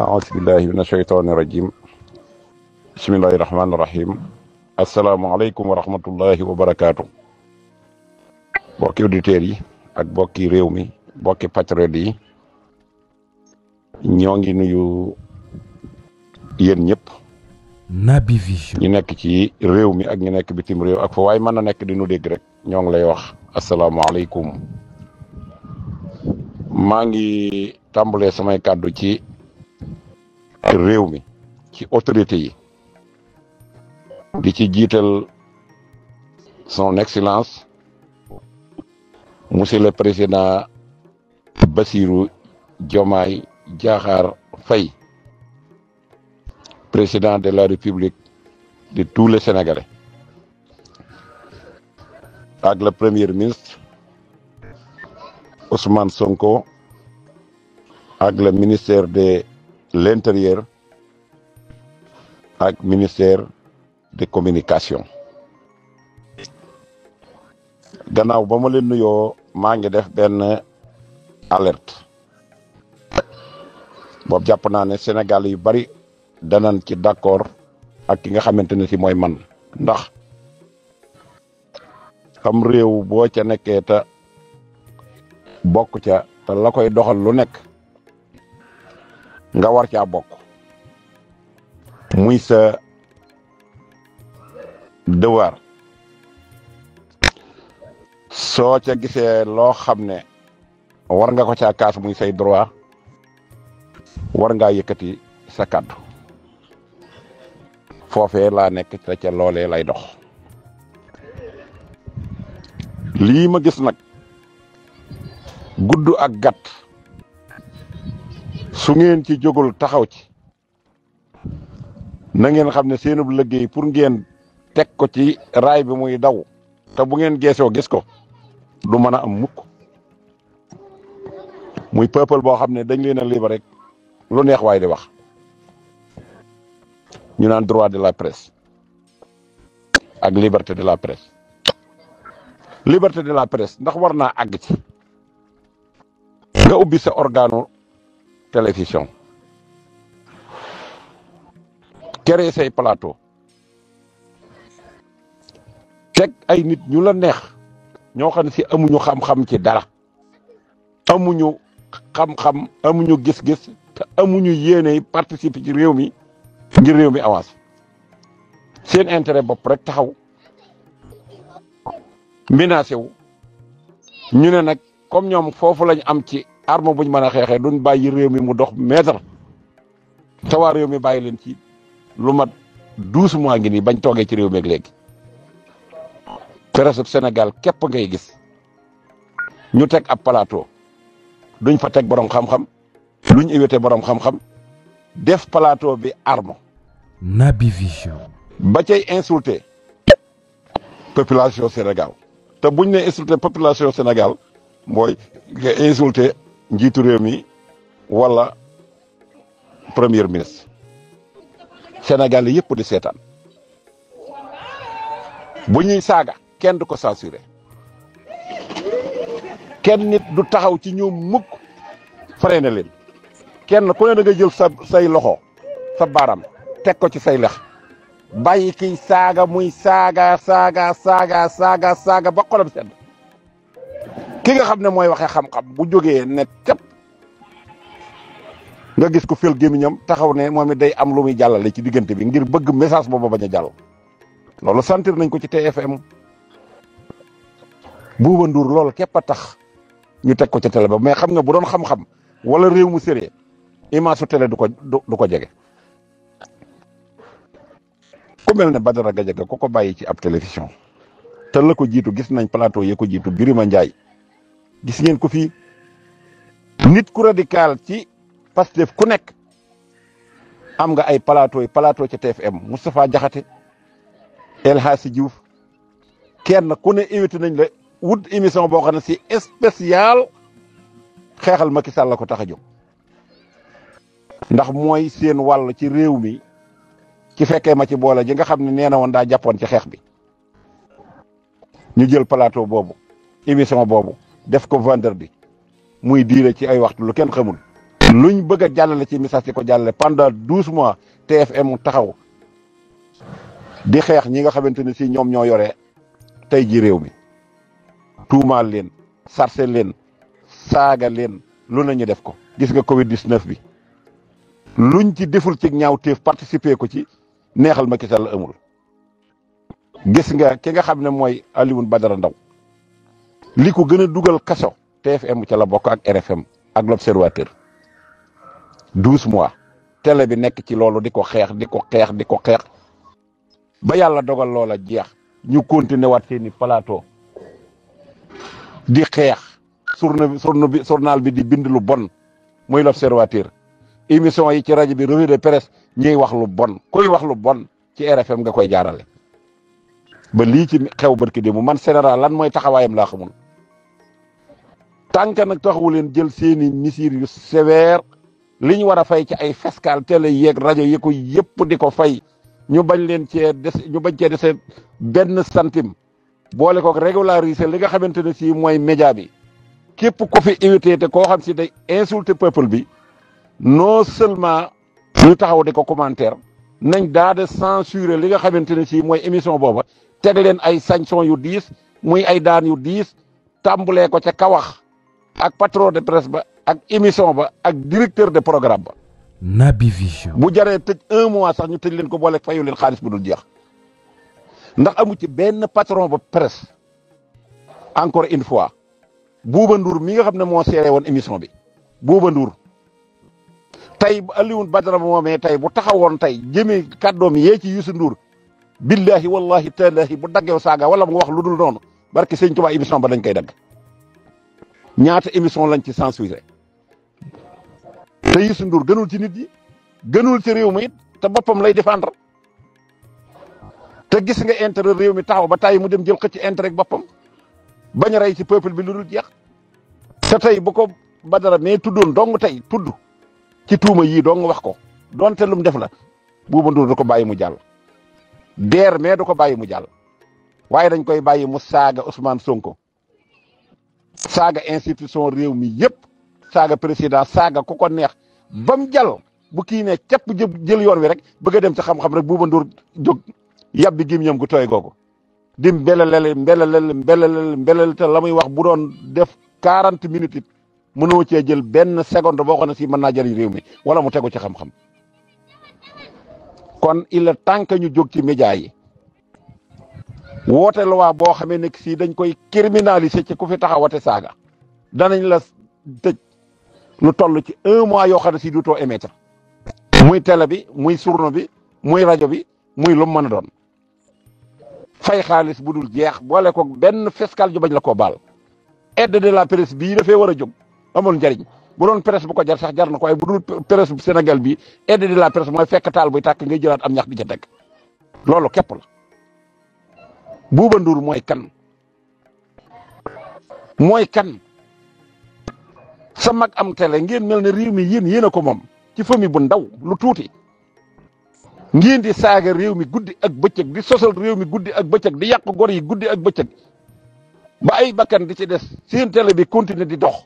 أعوذ بالله من الشيطان الرجيم بسم الله الرحمن الرحيم السلام عليكم ورحمة الله وبركاته bokki auditeurs yi ak bokki réew mi bokki patriote yi ñoo ngi nuyu yéen ñëpp Naby Vision ñu nekk ci réew mi ak ñu nekk bitim réew ak fa waaye mën na nekk di nu dégg rek ñoo ngi lay wax asalaamaaleykum. maa ngi tàmbalee samay kàddu ci réew mi ci autorité yi di ci jiital son excellence monsieur le président Bassirou Diomaye Diakhar Faye, président de la République de tous les Sénégalais, ak le premier ministre Ousmane Sonko, ak le ministère de l'Intérieur, ak ministère de communication. gannaaw ba ma leen nuyoo maa ngi def benn alerte boobu jàpp naa ne Sénégal yu bari danañ ci d'accord ak ki nga xamante ne si mooy man ndax xam réew boo ca nekkee te bokk ca te la koy doxal lu nekk nga war caa bokk muy sa devoir soo ca gisee loo xam ne war nga ko caa kaas muy say droit war ngaa yëkkati sa kàddu foofee laa nekk te ca loolee lay dox. lii ma gis nag gudd ak gàtt su ngeen ci jógul taxaw ci na ngeen xam ne seenub liggéey pour ngeen teg ko ci raay bi muy daw te bu ngeen geesoo gis ko du mën a am mukk. muy peuple boo xam ne dañ leen a libéré rek lu neex waay di wax ñu naan droit de la presse ak liberté de la presse. liberté de la presse ndax war naa àgg ci nga ubbi sa organe télévision créer say plateau teg ay nit ñu la neex ñoo xam ne si amuñu xam-xam ci dara amuñu xam-xam amuñu gis-gis te amuñu yéene participer ci réew mi ngir réew mi avance seen intérêt bopp rek taxaw menacé wu ñu ne nag comme ñoom foofu lañ am ci arme buñ mën a xeexee duñ bàyyi réew mi mu dox mètre te waa réew mi bàyyi leen ci lu mat 12 mois ngi nii bañ toogee ci réew mi ak léegi presse Sénégal képp ngay gis ñu teg ab plateau duñ fa teg borom xam-xam luñ invité borom xam-xam def plateau bi arme. Naby Vision ba cay insulté population Sénégal te buñ ne insulté population Sénégal mooy nga insulté njiitu réew mi wala premier ministre Sénégal yëpp di seetaan bu ñuy saaga kenn du ko censuré kenn nit du taxaw ci ñoom mukk freiné leen kenn ku ne da nga jël say loxo sa baaraam teg ko ci say lex bàyyi kiy saaga muy saaga ba xolam sedd ki nga xam ne mooy waxee xam-xam bu jógee ne tëpp nga gis ko fël gémmiñam taxaw ne moom it day am lu muy jàllale ci diggante bi ngir bëgg message boobu bañ a jàll. loolu sentir nañ ko ci TFM Bouba Ndour loolu képp a tax ñu teg ko ca télé ba mais xam nga bu doon xam-xam wala réew mu sérée image su télé du ko jege. ku mel ne Badara Gadiaga ko bàyyi ci ab télévision te la ko jiitu gis nañ plateau yi ko jiitu Birima Ndiaye gis ngeen ko fii nit ku radical ci Pastef ku nekk am nga ay plateau ca TFM Moustapha Diakhaté El Hadji Diouf kenn ku ne invité nañ la wut émission boo xam ne si spécial xeexal Macky Sall la ko tax a jóg ndax mooy seen wàll ci réew mi ci fekkee ma ci boole ji nga xam ne nee na woon daa jàppoon ci xeex bi ñu jël plateau boobu émission boobu def ko vendredi muy diire ci ay waxtu lu kenn xamul luñ bëgg a jàllale ci message di ko jàllale pendant 12 mois TFM taxaw di xeex ñi nga xamante ne si ñoom ñoo yore tey ji réew mi tuumaal leen sarse leen saaga leen lu nañu def ko. gis nga Covid 19 bi luñ ci deful ci ñaawteef participer ko ci neexal Macky Sall amul. gis nga ki nga xam ne mooy Alioune Badara Ndao li ko gën a dugal kaso TFM ca la bokk ak RFM ak l'Observateur 12 mois télé bi nekk ci loolu di ko xeex ba yàlla dogal loola jeex ñu continuer waat seeni plateau di xeex journal bi di bind lu bon muy l'Observateur émission yi ci rajo bi revue de presse ñuy wax lu bon kuy wax lu bon ci RFM nga koy jaarale ba lii ci xew barki démb man général lan mooy taxawaayam laa xamul tànk nag taxawu leen jël seeni mesures yu sévère li ñu war a fay ci ay fiscal télé yeeg rajo yi ko yëpp di ko fay ñu bañ cee dese benn centime boole ko régulariser li nga xamante ne si mooy média bi képp ko fi invité te koo xam si day insulter peuple bi non seulement ñu taxaw di ko commentaire nañ daa de censurer li nga xamante ne si mooy émission booba teg leen ay sanction yu diis muy ay daan yu diis tàmbulee ko ca kawax ak patron de presse ba ak émission ba ak directeur de programme ba. Naby Vision. bu jaree tëj 1 mois sax ñu tëj leen ko boole fayu leen xaalis bu dul jeex ndax amu ci benn patron ba presse encore une fois Bouba Ndour mi nga xam ne moo seere woon émission bi Bouba Ndour tey Alioune Badara moomee tey bu taxawoon tey jëmee kàddoom yee ci Youssou Ndour billahi wallahi taalahi bu daggew saaga wala mu wax lu dul noonu barki sëñ Tuubaa émission ba dañ koy dagg ñaata émission lañ ci censuré te Youssou Ndour gënul ci nit yi gënul ci réew mi it te boppam lay défendre te gis nga intérêt réew mi taxaw ba tey mu dem jël xëcc intérêt ak boppam bañ a rey ci peuple bi lu dul jeex te tey bu ko Badara mais tuddoon dong tey tudd ci tuuma yii dong wax ko donte lu mu def la Bouba Ndour du ko bàyyi mu jàll deer mais du ko bàyyi mu jàll waaye dañ koy bàyyi mu saaga Ousmane Sonko saaga institution réew mi yëpp saaga président saaga ku ko neex ba mu jàll bu kii ne képp jël yoon wi rek bëgg a dem ci xam-xam rek Bouba Ndour jóg yàbbi gémmiñam gu tooy googu di mbelelel te la muy wax bu doon def 40 minutes it mënoo cee jël benn seconde boo xam ne si mën naa jëriñ réew mi wala mu tegu ci xam-xam kon il est temps que ñu jóg ci média yi woote loi boo xamee ne si dañ koy criminaliser ci ku fi taxawate saaga danañ la tëj lu toll ci 1 mois yoo xam ne si duutoo émettre muy télé bi muy journal bi muy rajo bi muy lu mu mën a doon fay xaalis bu dul jeex boole ko benn fiscal ju bañ la koo baal aide de la presse bii dafee war a jóg amul njariñ bu doon presse bu ko jar sax jar na ko waaye bu dul presse bu Sénégal bi aide de la presse mooy fekk taal buy tàkk ngay jëlaat am ñax di ca teg loolu képp la. Bouba Ndour mooy kan sa mag am télé ngeen mel ne réew mi yéen a ko moom ci famille bu ndaw lu tuuti ngeen di saaga réew mi guddi ak bëccëg di sosal réew mi guddi ak bëccëg di yàq gor yi guddi ak bëccëg ba ay bakkan di ci des seen télé bi continuer di dox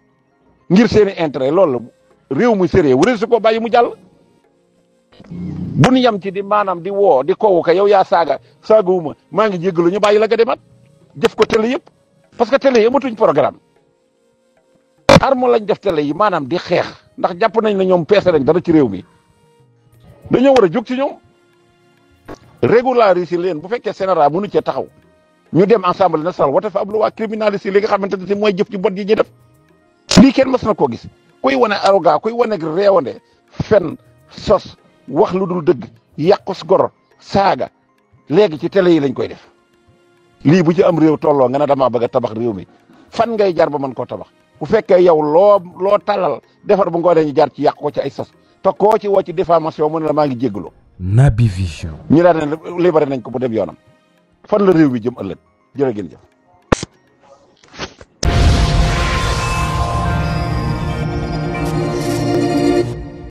ngir seeni intérêt loolu réew mu sérieux wuree su ko bàyyi mu jàll bu ñu yam ci di maanaam di woo di kowu ka yow yaa saagawuma maa ngi jéggalu ñu bàyyi la nga demat def ko télé yëpp parce que télé yi amatuñ programme armo lañ def télé yi maanaam di xeex ndax jàpp nañ ne ñoom peese nañ dara ci réew mi dañoo war a jóg ci ñoom régulariser leen bu fekkee Sénégal mënu cee taxaw ñu dem Assemblée nationale wote fa ab loi criminaliser li nga xamante ne mooy jëf ci bon yi ñuy def lii kenn mës na koo gis kuy wane arrogant kuy wane réewande fen sos wax lu dul dëgg yàqus gor saaga léegi ci télé yi lañ koy def lii bu ci am réew tolloo nga ne damaa bëgg a tabax réew mi fan ngay jar ba mën koo tabax bu fekkee yow loo talal defar bu ngoonee ñu jaar ci yàq ko ci ay sos te koo ci woo ci diffamation mu ne la maa ngi jéggalu. Naby Vision. ñu daan ne libéré nañ ko bu dem yoonam fan la réew mi jëm ëllëg jërë ngeen jëf.